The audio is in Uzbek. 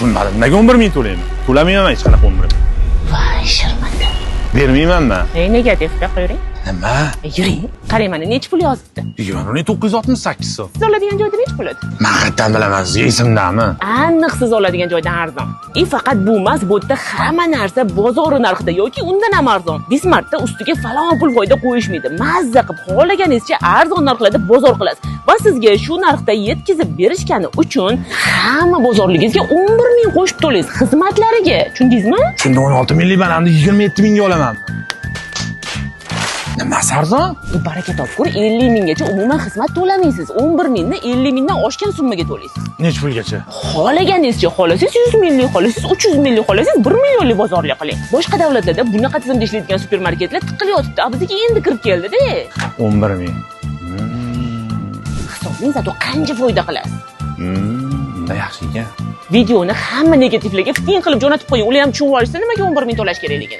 Tushunmadim. Nimaga 11 ming to'layman? To'lamayman hech qanaqa 11 ming. Voy, sharmanda. Bermayman man. Ey, negativ, bu yoqqa yuring. Nima? Yuring. Qarang, mana necha pul yozibdi. 2968 so'm. Siz oladigan joyda necha pul edi? Man qayerdan bilaman, sizga esimdami? Aniq siz oladigan joydan arzon. И faqat bu emas, bu yerda hamma narsa bozor narxida yoki undan ham arzon. Dismartda ustiga falon pul foyda qo'yishmaydi. Mazza qilib xohlaganingizcha arzon narxlarda bozor qilasiz. Va sizga shu narxda yetkazib berishgani uchun hamma bozorligingizga 11 ming qo'shib to'laysiz xizmatlariga. Tushundingizmi? Shunda 16 minglik bananni 27 mingga olaman. Nimasi arzon? Baraka topkur, 50 minggacha umuman xizmat to'lamaysiz. 11 mingni 50 mingdan oshgan summaga to'laysiz. Necha pulgacha? Xohlaganingizcha, xohlasangiz 100 minglik, xohlasangiz 300 minglik, xohlasangiz 1 millionlik bozorlik qiling. Boshqa davlatlarda bunaqa tizimda ishlaydigan supermarketlar tiqilyotibdi. A bizniki endi kirib keldi-da. 11 ming. Hisoblang, зато qancha foyda qilasiz. Unda yaxshi ekan. Videoni hamma negativlarga fiting qilib jo'natib qo'ying. Ular ham tushunib olishsa nimaga 11 ming to'lash kerakligini.